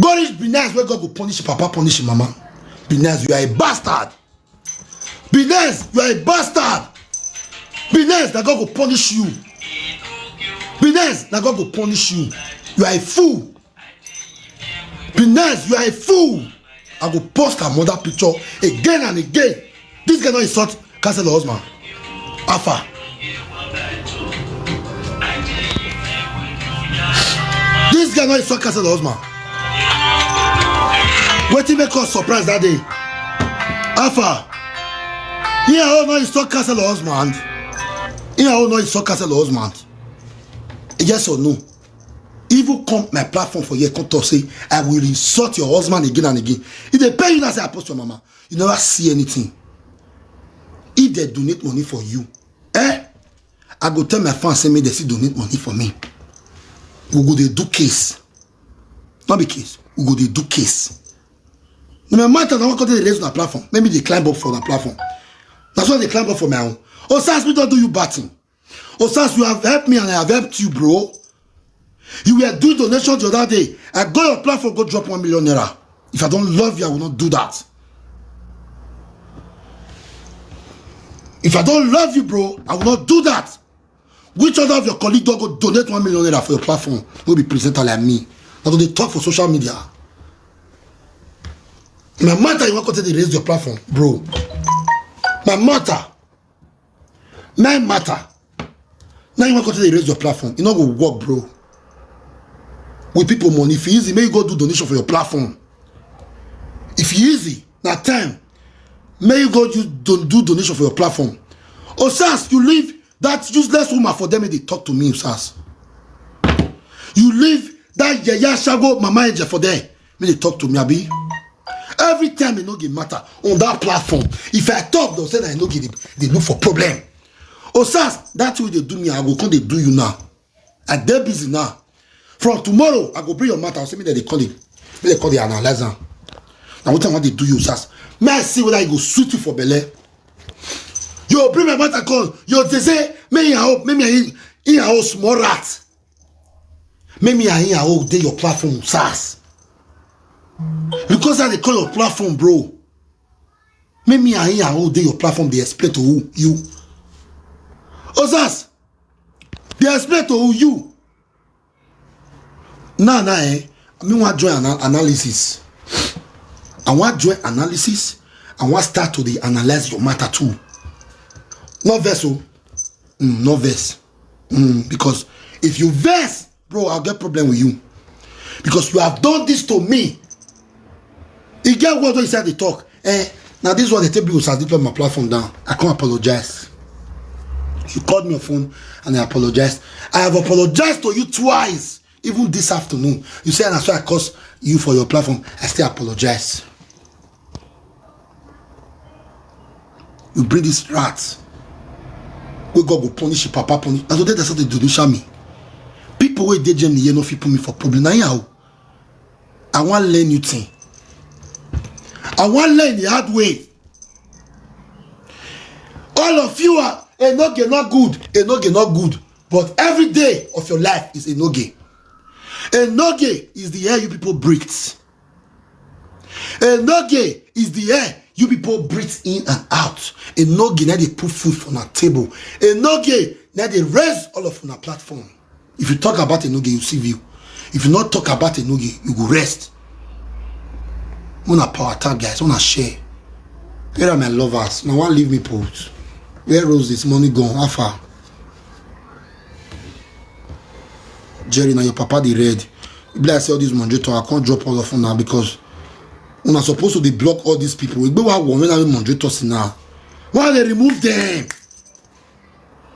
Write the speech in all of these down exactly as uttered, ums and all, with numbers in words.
Go reach Binance where God go punish papa, punish mama. Binance, you are a bastard. Binance, you are a bastard. Binance, that God go punish you. Binance, that God go punish you. You are a fool. Binance, you are a fool. I go post her mother picture again and again. This guy not insult cancel the husband. Alpha. This guy not insult cancel the husband. Wetin make us surprise that day? Alpha. Here, oh no, insult cancel the husband. Here, oh no, insult cancel the husband. Yes or no? Even come my platform for here, come talk say I will insult your husband again and again. If they pay you now, say I post your mama. You never see anything. If they donate money for you, eh? I go tell my fans say make they still donate money for me. We go dey do case. Not be case. We go dey do case. No matter na what country they raise on the platform. Maybe they climb up for the platform. That's why they climb up for my own. Osas, we don't do you bad thing. Osas, you have helped me and I have helped you, bro. You were doing donation the other day. I go your platform, go drop one million naira. If I don't love you, I will not do that. If I don't love you, bro, I will not do that. Which other of your colleague don go donate one million naira for your platform? Will be presenter like me. Now they talk for social media. My matter, you want to take the raise your platform, bro. My matter. My matter. Now you want to take the raise your platform. You not go work, bro. With people money, if e easy, may you go do donation for your platform. If e easy, na time. May you go do, do, do donation for your platform. Osas, you leave that useless woman for them. They talk to me, Osas. You leave that yaya shago mama eje for there. May they talk to me, abi. Every time e no get matter on that platform. If I talk, they'll say that I no get it. They look for problem. Osas, that way they do me, I go come they do you now. I dey busy now. From tomorrow, I go bring your matter. I'll say me that they call it. Me they call the analyzer. Now what time they do you, Osas? May I see whether I go suit you for belle. You bring my matter call. You they say me in hope, me me in in hope small rat. Me me in hope dey your platform, Osas. Because I dey call your platform, bro. Me me in hope dey your platform. They explain to who you. Osas. They explain to who you. Now now eh, me want join an analysis. I want join analysis. I want start to the analyze your matter too. No verse, oh. Mm, no verse. Mm, because if you verse, bro, I'll get problem with you. Because you have done this to me. You get what you said they talk. Eh, now this one they take people as my platform down. I can't apologize. You called me on phone and I apologized. I have apologized to you twice. Even this afternoon, you say, and I swear I curse you for your platform. I still apologize. You bring this rat. We God go punish you, papa punish. That's what they decided to do, me. People wey dey Germany here no fit put me for problem. Now how? I want learn you thing. I want learn the hard way. All of you are enoge not good, enoge not good. But every day of your life is enoge. Enoge is the air you people breathe. Enoge is the air you people breathe in and out. Enoge now they put food for our table. Enoge now they raise all of our platform. If you talk about enoge, you see view. If you not talk about enoge, you go rest. Wanna power tag, guys, wanna share. Where are my lovers? Now one leave me put. Where Rose this money gone? How far? Jerry, now your papa the red. Be like say all these Monjoto, I can't drop all of them now because una supposed to dey block all these people. We go one when I Monjoto see now. Why they remove them?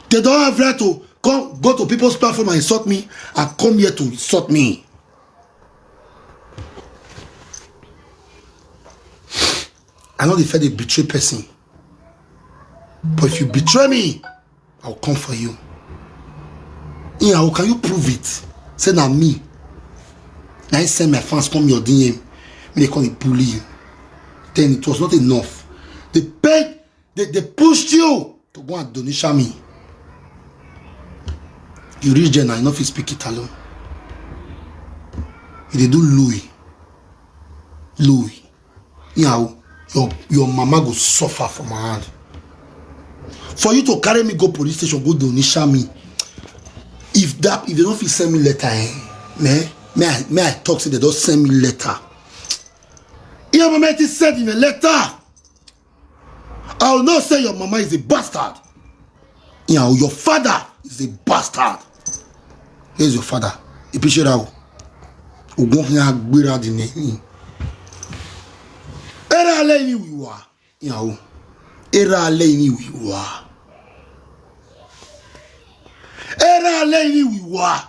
They don't have right to come go to people's platform and insult me and come here to insult me. I know the fact they betray person. But if you betray me, I'll come for you. Yeah, how can you prove it? Say na me. Now I send my fans come your D M. Me they call it bully you. Then it was not enough. They begged, they, they pushed you to go and donation me. You reach there now, you no fit speak it alone. You dey do Louis. Louis, you know, your your mama go suffer for my hand. For you to carry me go police station, go donation me. If that if they don't fit send me letter, eh, man, may I may I talk to they don't send me letter. Your mama it is said in a letter. I will not say your mama is a bastard. You know, your father is a bastard. Here's your father. Ipishirawo. Ogun ya gbera di name. Era lẹ́yìn wíwá. You know. Era lẹ́yìn wíwá. Era lẹ́yìn wíwá.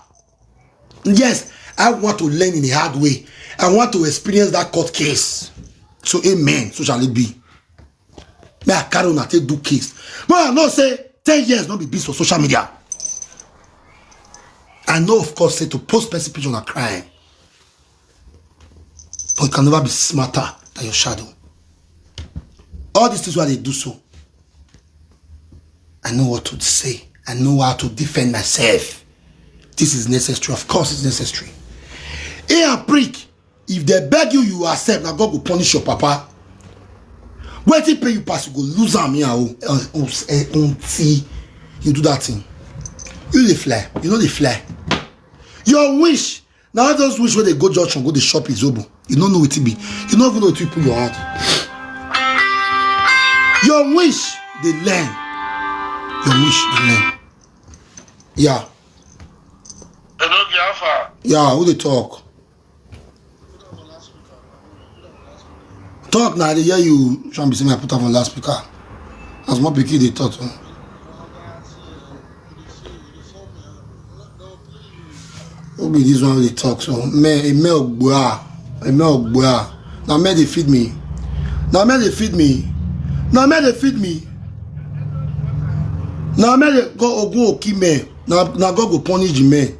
Yes, I want to learn in a hard way. I want to experience that court case. So amen. So shall it be. May I carry on and take do case. But I know say ten years not be beast for social media. I know, of course, say to post person picture on a crime. But you can never be smarter than your shadow. All these things why they do so. I know what to say. I know how to defend myself. This is necessary. Of course, it's necessary. Hey, a prick. If they beg you, you accept. Now God will punish your papa. Wetin pay you pass, you go lose am here. Oh, oh, oh, eh, oh, see, you do that thing. You dey fly. You know they fly. Your wish. Now those wish where they go junction, go the shop is open. You don't know what it be. You don't even know what you put your hand. Your wish, they learn. Your wish, they learn. Yeah. Hello, Biafra. Yeah, who they talk? Talk now, they hear you. Trying to say me, I put up on loudspeaker. As more picky they talk. Oh. Who be this one they talk so? Me, a male boy, a male boy. Now me they feed me. Now me they feed me. Now me they feed me. Now me they go ogun oki me. Now now God go punish the man.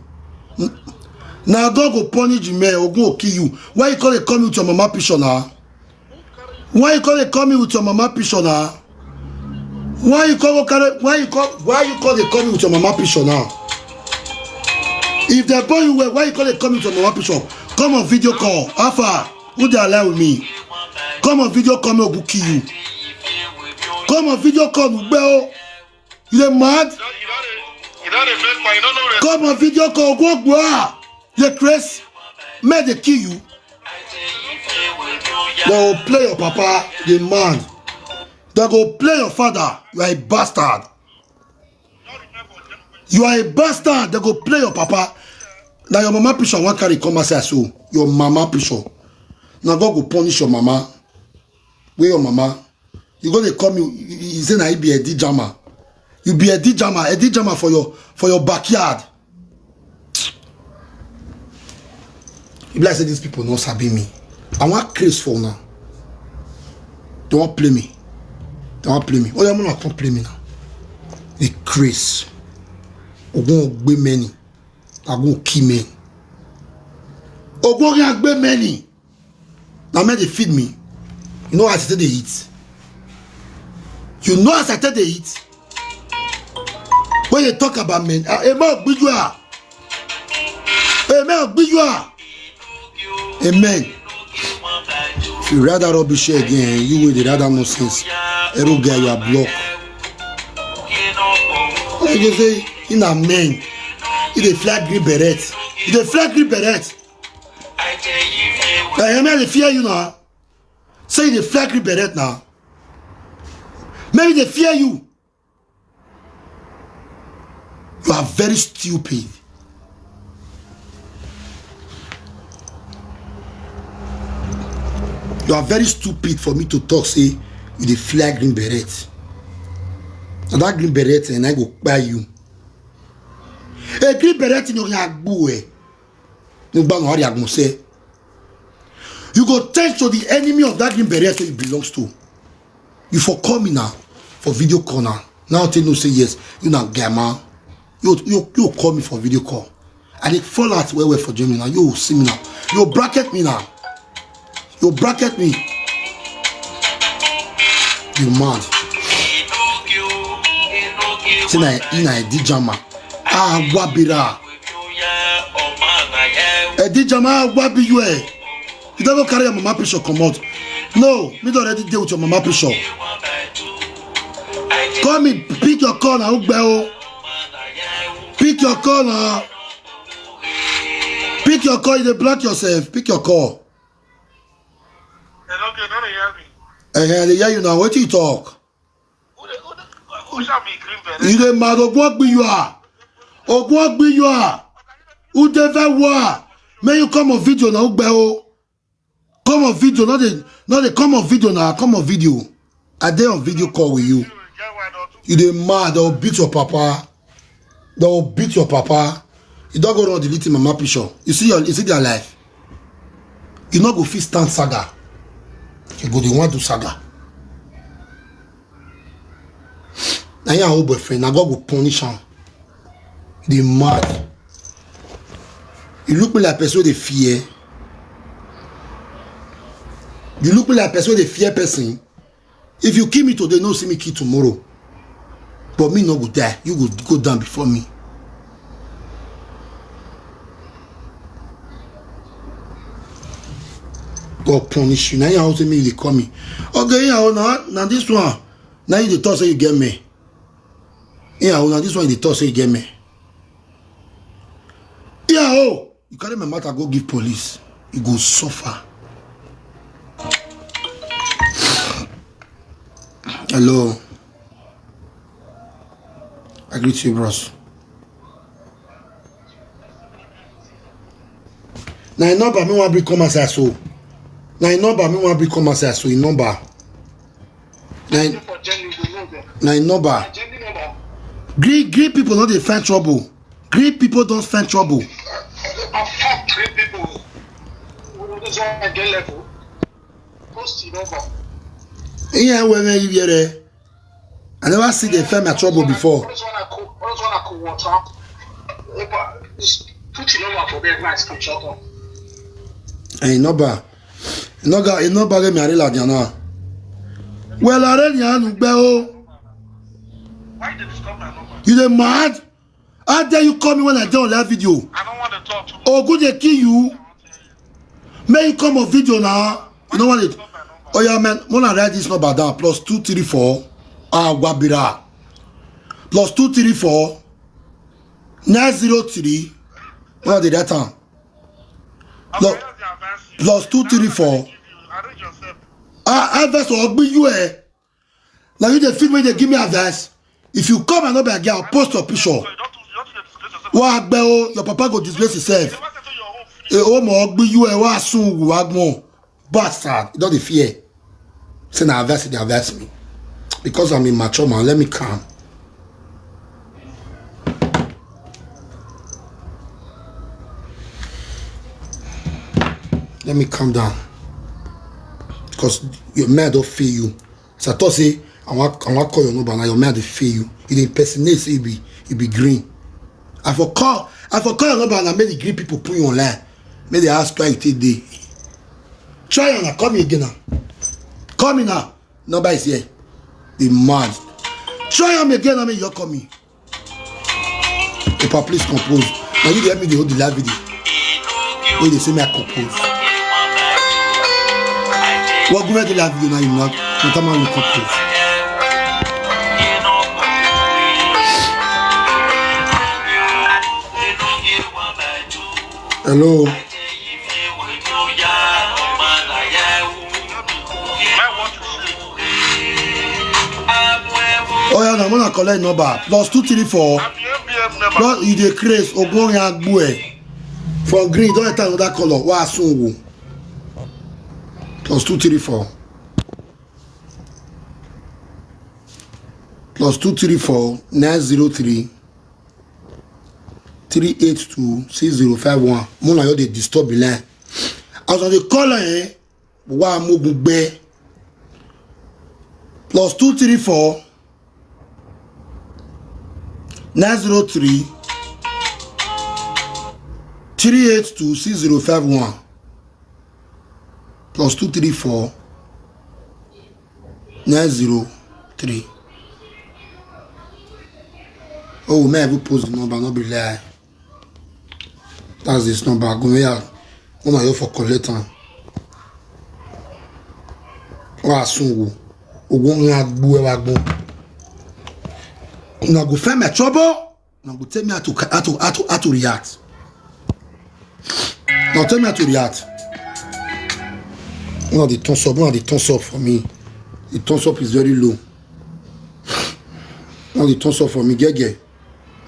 Now God go punish the man. Ogun oki you. Why you call it come with your mama picture now? Why you call it come with your mama picture now? Why you call carry? Why you call? Why you call they come with your mama picture now? If they born you well, why you call it come with your mama picture? Come on video call. How far? Who they allow with me? Come on video call me, go kill you. Come on video call me, bro. You dey mad? You don't dey make my, you don't know. Come on video call, go go. You crazy? Men they kill you. They will play your papa, the man. They go play your father. You are a bastard. You are a bastard. They go play your papa. Now your mama picture one carry come outside so. Your mama picture. Now God go punish your mama. Where your mama? You go dey call me. You say na you be Eddie Jama. You be Eddie Jama. Eddie Jama for your for your backyard. You be like say these people no sabi me. I want craze for now. They won't play me. They won't play me. Oh, they won't come play me now. The craze. Ogun ogbe many. Ogun kill many. Ogun ogbe many. Now men they feed me. You know as I take they eat. You know as I take they eat. When they talk about men, uh, amen, gbijua. Amen, gbijua. Amen. If you rather rubbish here again, you will rather nonsense. Every guy you are blocked. What you say? In a man, you dey fly green beret. You dey fly green beret. I hear me, they fear you now. Say they flag beret now. Maybe they fear you. You are very stupid. You are very stupid for me to talk. Say you the flag green beret. And that green beret and I go buy you. A green beret in your agbo. You go thanks to the enemy of that green beret that you belongs to. You for call me now for video call now. Now they know say yes, you now gamer. You you you call me for video call. And it fall out well well for Germany now. You see me now. You bracket me now. You bracket me. You mad. Say na ina Eddie Jama. Ah, wabira. Eddie Jama, wabi you eh. You don't go carry your mama picture come out. No, me don already deal with your mama picture. Come in, pick your call now, Ugbeo. Pick your call now. Pick your call, you dey block yourself. Pick your call. Hello, can you hear me? Eh, eh, I dey hear you now. Wetin you talk? Who dey, who dey, who shall be green beret? You dey mad, Ogun Ogbi you are. Ogun Ogbi you are. Who dey very well? May you come on video now, Ugbeo. Come on video, not dey, not dey come on video now. Come on video. I dey on video call with you. You dey mad, they'll beat your papa. They'll beat your papa. You don't go run delete mama picture. You see your, you see their life. You no go fit stand saga. You go dey want to saga. Na your old boyfriend, na God go punish am. Dey mad. You look me like person wey dey fear. You look me like person wey dey fear person. If you kill me today, no see me kill tomorrow. But me no go die. You go go down before me. God punish you. Now you how to me they call me. Okay, yeah, oh, now, now this one. Now you dey talk say you get me. Yeah, oh, now this one you dey talk say you get me. Yeah, oh, you carry my matter go give police. You go suffer. Hello. I greet you, bros. Na your number me wan bring come outside so. Na your number me wan bring come outside so. Your number. Na, na your number. Green, green people no dey find trouble. Green people don't find trouble. Green people. This one I get level. Post your number. Yeah, where you get it? I never see they find my trouble before. This one I cook. This one I cook water. Epa, just put your number for there. Nice, come shut up. Hey, number. Number, number get me a real again now. Well, I already know, Ugbeo. Why you dey disturb my number? You dey mad? How dare you call me when I dey on live video? I don't want to talk to you. Ogun dey kill you. May you come on video now. You know what it? Oh yeah, man. When I write this number down, plus two three four. Ah, Wabira. Plus two three four. Nine zero three. What are the that time? Plus, plus two three four. Ah, I verse Ogbi you eh. Now you dey fit when they give me advice. If you come and not be again, I'll post your picture. Wa gbe o, your papa go disgrace himself. E o mo gbe you e wa sun wa gbon. Bastard, you don't dey fear. Say na advice, they advise me. Because I'm a mature man, let me calm. Let me calm down. Because your man don't feel you. So I thought say I want I want call your number now. Your man dey feel you. He dey impersonate say he be he be green. I for call I for call your number and I make the green people put you online. Make they ask why you take dey. Try am now. Call me again now. Call me now. Number is here. The man. Try am again. I mean, you call me. Epa, please compose. Now you dey help me dey hold the live video. Wey dey say me I compose. What go make the live video now you not? What am I compose? Hello. Oh yeah, na mona collect number plus two three four. Plus you dey craze ogun orin agbo e. For green, don enter another color. Wa sun wo. Plus two three four. Plus two three four nine zero three three eight two six zero five one. Mona yo dey disturb the line. As I dey call am, eh, wa mo gbe. Plus two three four nine zero three three eight two six zero five one. Plus two three four nine zero three. Oh, may I even post the number? Not be lie. That's this number. Go here. When I for collect am. Wa sun wo. Ogun yin agbo e wa gbon. Una go find my trouble. Una go tell me how to, how to, how to, how to react. Now tell me how to react. Now the thumbs up, now the thumbs up for me. The thumbs up is very low. Now the thumbs up for me, gege.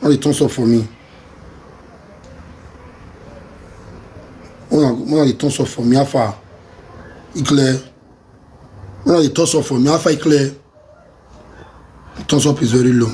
Now the thumbs up for me. Now the thumbs up for me, how far? Eclair. Now the thumbs up for me, how far? Eclair. The thumbs up is very low.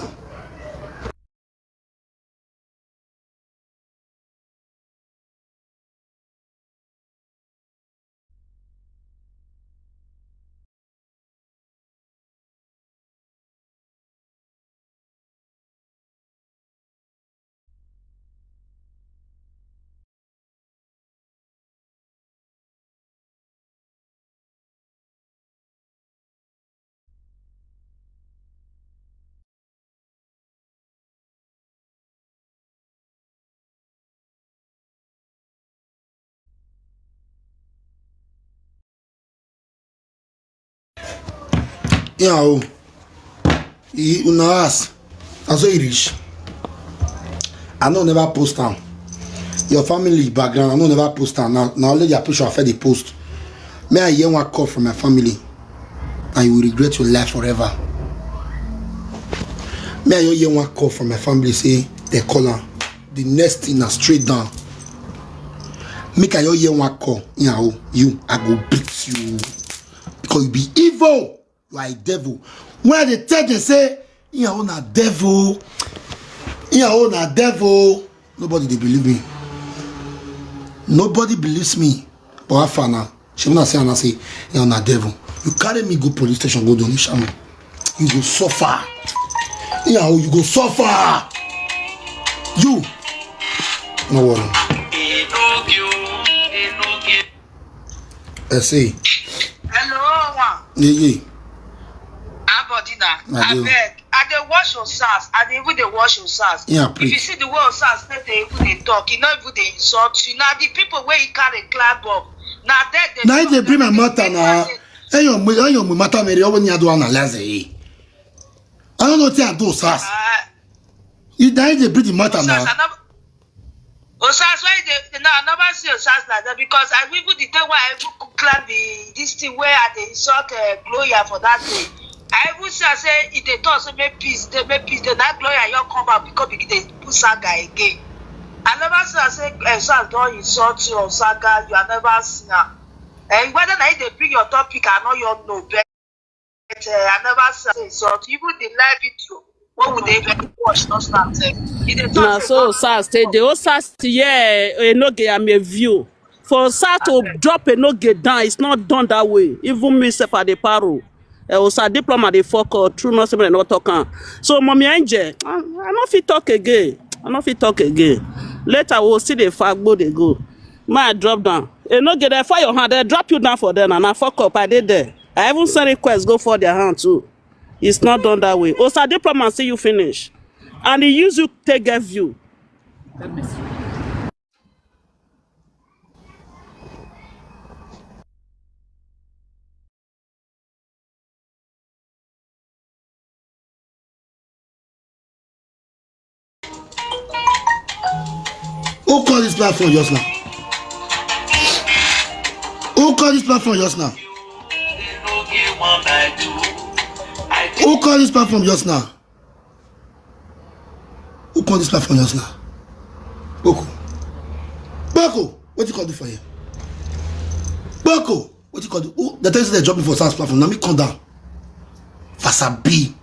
Yeah, oh. E, una ask. Na so e reach. I no never post am. Your family background, I no never post am. Na, na only their picture I fit dey post. May I hear one call from my family, and you will regret your life forever. May I hear one call from my family say they call am. The next thing na straight down. Make I hear one call. You know, you, I go beat you because you be evil. You are a devil. When I dey tell them say, you know, na devil, you know, na devil, nobody dey believe me. Nobody believes me. But how far now? She wanna say, and I say, you know, na devil. You carry me go police station, go do Onitsha. You go suffer. You know, you go suffer. You. No worry. I say. Hello, one. Yeah, yeah. Abodina, I do. Abeg, I dey watch your sars. I dey even dey watch your sars. Yeah, please. If you see the way your sars take dey even dey talk, e no even dey insult you. Na the people wey you carry clap up, na there dey. Na dey bring my matter na. Hey, your, hey, your matter, Mary. When you do analyze, eh? I don't know what I do, sars. Uh, you die dey bring the matter na. Osas, why you dey, no, I never see Osas like that because I even the day why I even climb the, this thing where I dey insult, uh, Gloria for that day. I even see her say e dey talk say make peace dey, make peace dey. That Gloria, you come back because begin dey put saga again. I never see her say, uh, Osas don insult you or saga you. I never see her. And whether na you dey bring your topic, I no your know. But, uh, I never see her say insult. Even the live video wey we dey even watch, no start sef. E dey talk. Na say so Osas take dey, Osas, yeah, Enoge, I'm a view. For Osas to drop Enoge down, it's not done that way. Even me sef, I dey paro. Eh, Osas diploma dey fuck up. True, not say dem no talk am. So, Mommy Angel, I, I no fit talk again. I no fit talk again. Later, we go still dey fagbo dey go. Ma drop down. Enoge, dem fire your hand, dem drop you down for there na. Na fuck up, I dey there. I even send request go for their hand too. It's not done that way. Osas diploma see you finish. And he use you take get view. Who call this platform just now? Who call this platform just now? Who call this platform just now? Who call this platform just now? Boko. Boko, what you call do for here? Boko, what you call do? Who, the things they drop me for Osas platform. Now me come down. Vasabi.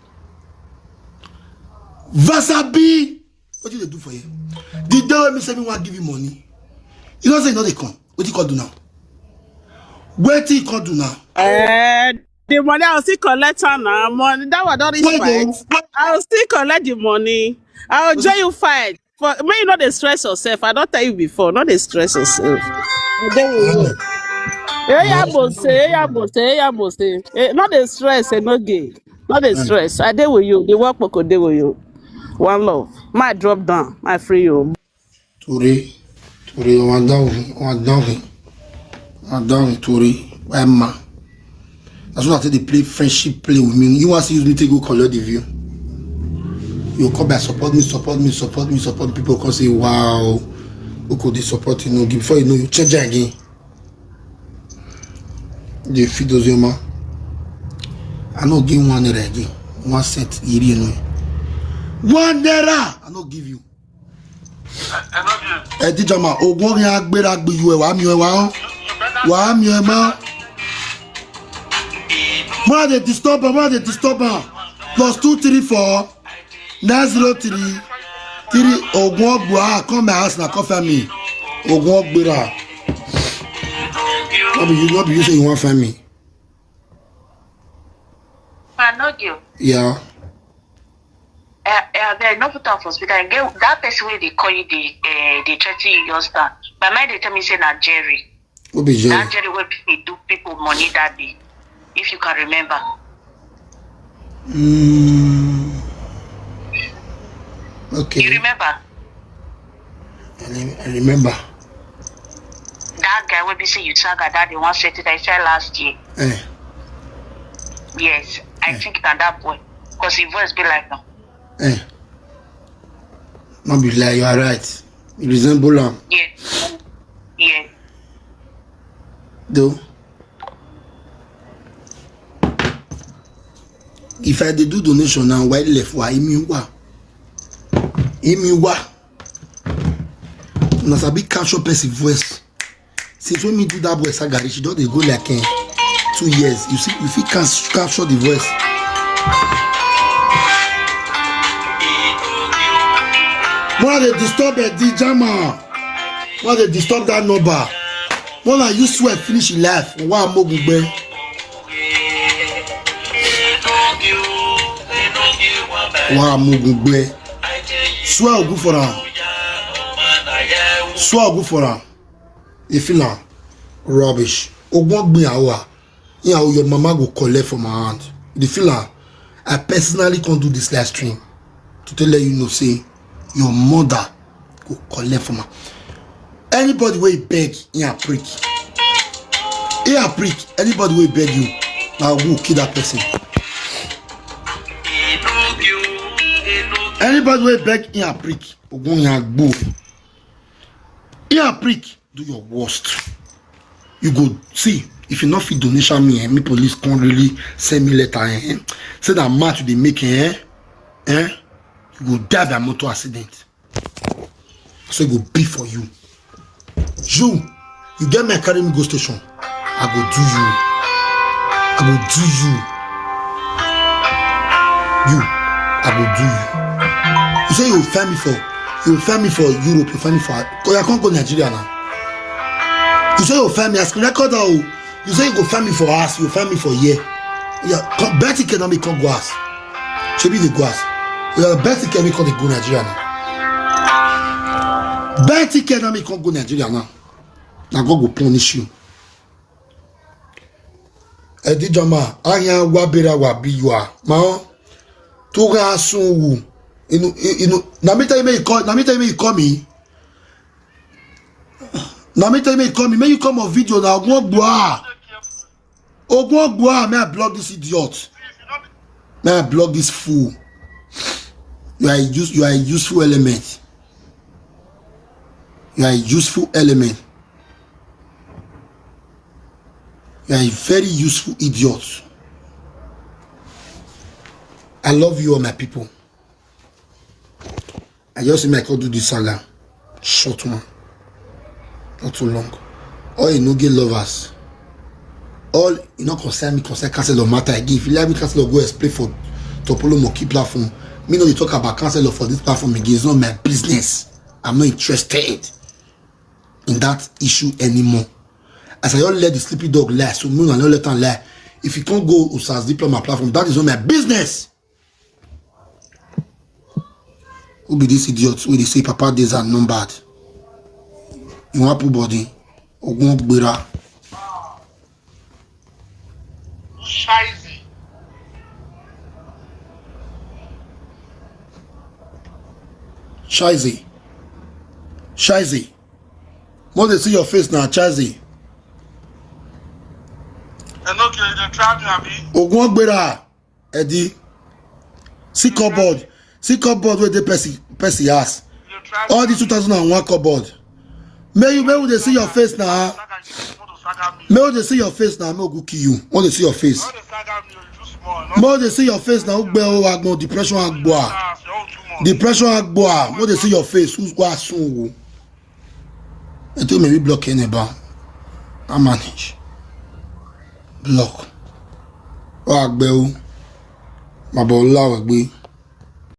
Vasabi. What you dey do for here? The day wey me say me wan give you money, you know say you no dey come. What you call do now? What you call do now? Eh, the money, I will still collect am na. Money, that one don reach fight. I will still collect the money. I will join you fight. For me, you no dey stress yourself. I don tell you before, no dey stress yourself. I dey with you. Eh, yeah, mo say, eh, yeah, mo say, eh, yeah, mo say. Eh, no dey stress, eh, no dey. No dey stress. I dey with you. The work go dey with you. One love. My drop down. My free you. Tori, Tori, wọn dáhùn, wọn dáhùn, wọn dáhùn, Tori, Emma. That's what I say. They play friendship play with me. You want to use me to go collect the view. You come back, support me, support me, support me, support me. People come say, "Wow, who could they support you?" No, before you know, you change again. They feed those young man. I no give one naira again. One cent, you didn't know. One naira, I no give you. Ẹ díjọ mà, ogun orin agbéra gbìyù ẹ̀ wá mi ẹ̀ wá hàn. Wá mi ẹ̀ mọ́. Wọ́n á dey disturb am, wọ́n á dey disturb am. Plus two three four nine zero three three. Ogun ọgbọ, ah, come my house na, come find me. Ogun ọgbéra. No be you, no be you say you wan find me. I no give. Yeah. Uh, uh, there no put am for speaker again. That person wey dey call you, dey uh, dey threaten you, your stand. My mind dey tell me say na Jerry. Who be Jerry? That Jerry wey dey do people money that day. If you can remember. Mm. You Okay. Remember? I rem- I remember. That guy wey be say you saga that day one set it I said last year. Eh. Yes, I think na that boy. Cause his voice be like am. Eh. No be lie, you are right. You resemble am. Yeah. Yeah. Though. If I dey do donation now, why left? Why me wa? Me wa? Una sabi capture person voice. Since when me do that boy saga reach, she don dey go like eh, two years. You see, you fit can capture the voice. Why they disturb the jama? Why they disturb that number? Why na you swear finish in life? Why am I going? Why am I going? Swear ogun for am. Swear ogun for am. You feel am? Rubbish. Ogun gbin awa. Yeah, your mama go collect for my hand. You feel am? I personally can't do this live stream to tell you no say your mother go collect for my. Anybody wey beg, yeah, prick. Yeah, prick. Anybody wey beg you, now go kill that person. Anybody wey beg, yeah, prick. Ogun ya gbo. Yeah, prick. Do your worst. You go see if you not fit donation me, eh, me police can't really send me letter, eh, say that match they make, eh, eh, you go die by motor accident. So it go be for you. You, you get me carry me go station. I go do you. I go do you. You, I go do you. You say you find me for, you find me for Europe. You find me for. Cause I can't go Nigeria now. You say you find me. I screen record. Oh, you say you go find me for us. You find me for here. Yeah, come, bet you cannot me come go us. Should be the go us. Yeah, bet you can me come go Nigeria now. Bet you cannot me come go Nigeria now. Now God will punish you. Edijama, anya wabira wabi you are. Ma, to ga sun wu. Inu, inu, na me tell you me you call, na me tell you me you call me. Na me tell you me you call me. May you come on video now. Ogun Ogbua. Ogun Ogbua, may I block this idiot? May I block this fool? You are a use, you are a useful element. You are a useful element. You are a very useful idiot. I love you, all my people. I just make I do this saga. Short one. Not too long. All you no get lovers. All you no concern me, concern council of matter. I give. If you like me, council of go explain for Topolo Moki platform. Me no dey talk about council for this platform again. It's not my business. I'm not interested in that issue anymore. As I don't let the sleepy dog lie, so me I don't let him lie. If you can't go Usas diploma platform, that is not my business. Who be this idiot wey dey say Papa days are numbered? You wan put body? Ogun gbera. Shiesty. Shiesty. Shiesty. Mo dey see your face na, Shiesty. I no care, dem Try me, abi? Ogun Ogbera, Eddie. See cupboard. See cupboard where the person person has. You try me. All the two thousand and one cupboard. May you may they see your face now. Saga, you want to saga me. May they see your face now. May go kill you. May they see your face. All the saga me, you too small. May they see your face now. Ugbe o agbo depression agboa. Ah, you're all too much. Depression agboa. May they see your face. Who's go soon? I think maybe block any bar. I manage. Block. O agbe o. My boy lawa gbe.